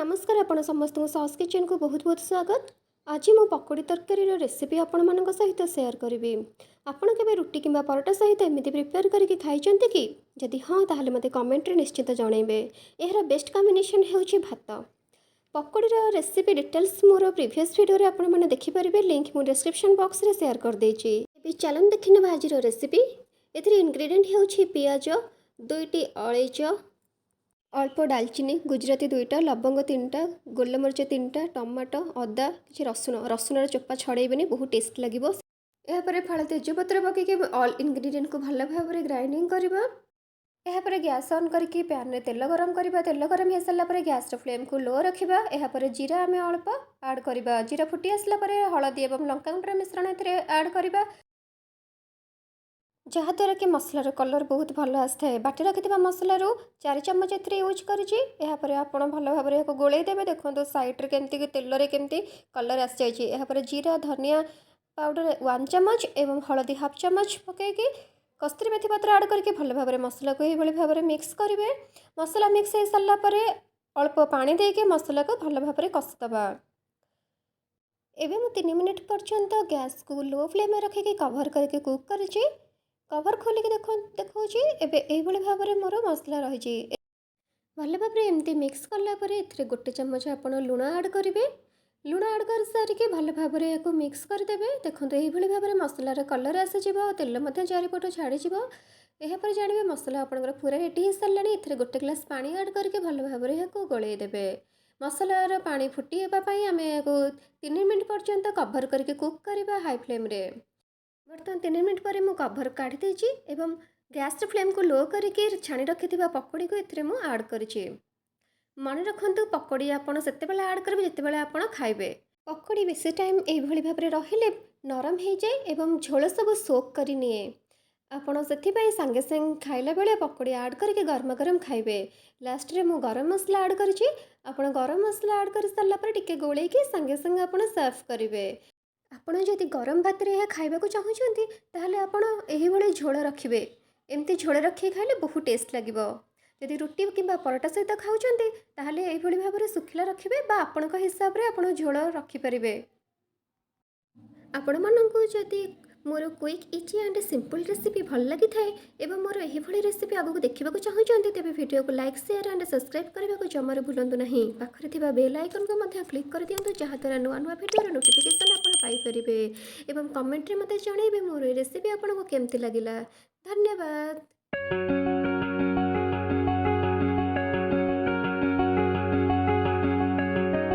ନମସ୍କାର, ଆପଣ ସମସ୍ତଙ୍କୁ ସସ୍ କିଚେନ୍କୁ ବହୁତ ବହୁତ ସ୍ୱାଗତ। ଆଜି ମୁଁ ପକୋଡ଼ି ତରକାରୀର ରେସିପି ଆପଣମାନଙ୍କ ସହିତ ସେୟାର କରିବି। ଆପଣ କେବେ ରୁଟି କିମ୍ବା ପରଟା ସହିତ ଏମିତି ପ୍ରିପେୟାର କରିକି ଖାଇଛନ୍ତି କି? ଯଦି ହଁ, ତାହେଲେ ମୋତେ କମେଣ୍ଟରେ ନିଶ୍ଚିତ ଜଣାଇବେ। ଏହାର ବେଷ୍ଟ କମ୍ବିନେସନ୍ ହେଉଛି ଭାତ। ପକୋଡ଼ିର ରେସିପି ଡିଟେଲ୍ସ ମୋର ପ୍ରିଭିୟସ୍ ଭିଡ଼ିଓରେ ଆପଣମାନେ ଦେଖିପାରିବେ। ଲିଙ୍କ୍ ମୁଁ ଡିସ୍କ୍ରିପ୍ସନ୍ ବକ୍ସରେ ସେୟାର କରିଦେଇଛି। ଏବେ ଚାଲନ୍ତୁ ଦେଖିନେବା ଆଜିର ରେସିପି। ଏଥିରେ ଇନଗ୍ରିଡ଼ିଏଣ୍ଟ ହେଉଛି ପିଆଜ, ଦୁଇଟି ଅଳେଇଚ, ଅଳ୍ପ ଡାଲଚିନି, ଗୁଜୁରାତି ଦୁଇଟା, ଲବଙ୍ଗ ତିନିଟା, ଗୋଲମରିଚ ତିନିଟା, ଟମାଟୋ, ଅଦା, କିଛି ରସୁଣ। ରସୁଣର ଚୋପା ଛଡ଼େଇବେନି, ବହୁତ ଟେଷ୍ଟ ଲାଗିବ। ଏହାପରେ ଫାଳ ତେଜପତ୍ର ପକାଇକି ଅଲ୍ ଇନଗ୍ରିଡ଼ିଏଣ୍ଟକୁ ଭଲ ଭାବରେ ଗ୍ରାଇଣ୍ଡିଙ୍ଗ କରିବା। ଏହାପରେ ଗ୍ୟାସ୍ ଅନ୍ କରିକି ପ୍ୟାନ୍ରେ ତେଲ ଗରମ କରିବା। ତେଲ ଗରମ ହେଇସାରିଲା ପରେ ଗ୍ୟାସ୍ର ଫ୍ଲେମ୍କୁ ଲୋ ରଖିବା। ଏହାପରେ ଜିରା ଆମେ ଅଳ୍ପ ଆଡ଼୍ କରିବା। ଜିରା ଫୁଟି ଆସିଲା ପରେ ହଳଦୀ ଏବଂ ଲଙ୍କାଗୁଣ୍ଡର ମିଶ୍ରଣ ଏଥିରେ ଆଡ଼୍ କରିବା, ଯାହାଦ୍ୱାରା କି ମସଲାର କଲର୍ ବହୁତ ଭଲ ଆସିଥାଏ। ବାଟି ରଖିଥିବା ମସଲାରୁ 4 ଚାମଚ ଏଥିରେ ୟୁଜ୍ କରିଛି। ଏହାପରେ ଆପଣ ଭଲ ଭାବରେ ଏହାକୁ ଗୋଳେଇ ଦେବେ। ଦେଖନ୍ତୁ, ସାଇଡ଼୍ରେ କେମିତି ତେଲରେ କେମିତି କଲର୍ ଆସିଯାଇଛି। ଏହାପରେ ଜିରା, ଧନିଆ ପାଉଡ଼ର 1 ଚାମଚ ଏବଂ ହଳଦୀ ହାଫ୍ ଚାମଚ ପକାଇକି, କସ୍ତୁରୀ ମେଥି ପତ୍ର ଆଡ଼୍ କରିକି ଭଲ ଭାବରେ ମସଲାକୁ ଏହିଭଳି ଭାବରେ ମିକ୍ସ କରିବେ। ମସଲା ମିକ୍ସ ହେଇସାରିଲା ପରେ ଅଳ୍ପ ପାଣି ଦେଇକି ମସଲାକୁ ଭଲ ଭାବରେ କଷିଦେବା। ଏବେ ମୁଁ 3 ମିନିଟ୍ ପର୍ଯ୍ୟନ୍ତ ଗ୍ୟାସ୍କୁ ଲୋ ଫ୍ଲେମ୍ରେ ରଖିକି କଭର୍ କରିକି କୁକ୍ କରିଛି। କଭର୍ ଖୋଲିକି ଦେଖାଉଛି। ଏବେ ଏଇଭଳି ଭାବରେ ମୋର ମସଲା ରହିଛି। ଭଲ ଭାବରେ ଏମିତି ମିକ୍ସ କଲା ପରେ ଏଥିରେ 1 ଚାମଚ ଆପଣ ଲୁଣ ଆଡ଼୍ କରିବେ। ଲୁଣ ଆଡ଼୍ କରିସାରିକି ଭଲ ଭାବରେ ଏହାକୁ ମିକ୍ସ କରିଦେବେ। ଦେଖନ୍ତୁ, ଏଇଭଳି ଭାବରେ ମସଲାର କଲର୍ ଆସିଯିବ ଆଉ ତେଲ ମଧ୍ୟ ଚାରିପଟୁ ଛାଡ଼ିଯିବ। ଏହାପରେ ଜାଣିବେ ମସଲା ଆପଣଙ୍କର ପୁରା ରେଡ଼ି ହେଇସାରିଲାଣି। ଏଥିରେ 1 ଗ୍ଲାସ୍ ପାଣି ଆଡ଼୍ କରିକି ଭଲ ଭାବରେ ଏହାକୁ ଗୋଳେଇ ଦେବେ। ମସଲାର ପାଣି ଫୁଟି ହେବା ପାଇଁ ଆମେ ଏହାକୁ 3 ମିନିଟ୍ ପର୍ଯ୍ୟନ୍ତ କଭର୍ କରିକି କୁକ୍ କରିବା ହାଇ ଫ୍ଲେମ୍ରେ। ବର୍ତ୍ତମାନ 3 ମିନିଟ୍ ପରେ ମୁଁ କଭର୍ କାଢ଼ି ଦେଇଛି ଏବଂ ଗ୍ୟାସ୍ର ଫ୍ଲେମ୍କୁ ଲୋ କରିକି ଛାଣି ରଖିଥିବା ପକୋଡ଼ିକୁ ଏଥିରେ ମୁଁ ଆଡ଼୍ କରିଛି। ମନେ ରଖନ୍ତୁ, ପକୋଡ଼ି ଆପଣ ସେତେବେଳେ ଆଡ଼୍ କରିବେ ଯେତେବେଳେ ଆପଣ ଖାଇବେ। ପକୋଡ଼ି ବେଶୀ ଟାଇମ୍ ଏଇଭଳି ଭାବରେ ରହିଲେ ନରମ ହେଇଯାଏ ଏବଂ ଝୋଳ ସବୁ ସୋକ୍ କରିନିଏ। ଆପଣ ସେଥିପାଇଁ ସାଙ୍ଗେ ସାଙ୍ଗେ ଖାଇଲା ବେଳେ ପକୋଡ଼ି ଆଡ଼୍ କରିକି ଗରମ ଗରମ ଖାଇବେ। ଲାଷ୍ଟରେ ମୁଁ ଗରମ ମସଲା ଆଡ଼୍ କରିଛି। ଆପଣ ଗରମ ମସଲା ଆଡ଼୍ କରିସାରିଲା ପରେ ଟିକେ ଗୋଳେଇକି ସାଙ୍ଗେ ସାଙ୍ଗେ ଆପଣ ସର୍ଭ କରିବେ। ଆପଣ ଯଦି ଗରମ ଭାତରେ ଏହା ଖାଇବାକୁ ଚାହୁଁଛନ୍ତି, ତାହେଲେ ଆପଣ ଏହିଭଳି ଝୋଳ ରଖିବେ। ଏମିତି ଝୋଳ ରଖିକି ଖାଇଲେ ବହୁତ ଟେଷ୍ଟ ଲାଗିବ। ଯଦି ରୁଟି କିମ୍ବା ପରଟା ସହିତ ଖାଉଛନ୍ତି, ତାହେଲେ ଏଇଭଳି ଭାବରେ ଶୁଖିଲା ରଖିବେ ବା ଆପଣଙ୍କ ହିସାବରେ ଆପଣ ଝୋଳ ରଖିପାରିବେ। ଆପଣମାନଙ୍କୁ ଯଦି ମୋର quick, easy and simple recipe ଭଲ ଲାଗିଥାଏ ଏବଂ ମୋର ଏହିଭଳି ରେସିପି ଆଗକୁ ଦେଖିବାକୁ ଚାହୁଁଛନ୍ତି, ତେବେ ଭିଡ଼ିଓକୁ ଲାଇକ୍, ସେୟାର ଆଣ୍ଡ ସବସ୍କ୍ରାଇବ୍ କରିବାକୁ ଜମାରୁ ଭୁଲନ୍ତୁ ନାହିଁ। ପାଖରେ ଥିବା ବେଲ୍ ଆଇକନ୍କୁ ମଧ୍ୟ କ୍ଲିକ୍ କରିଦିଅନ୍ତୁ, ଯାହାଦ୍ୱାରା ନୂଆ ନୂଆ ଭିଡ଼ିଓର ନୋଟିଫିକେସନ୍ ଆପଣ ପାଇପାରିବେ ଏବଂ କମେଣ୍ଟରେ ମୋତେ ଜଣାଇବେ ମୋର ଏ ରେସିପି ଆପଣଙ୍କୁ କେମିତି ଲାଗିଲା। ଧନ୍ୟବାଦ।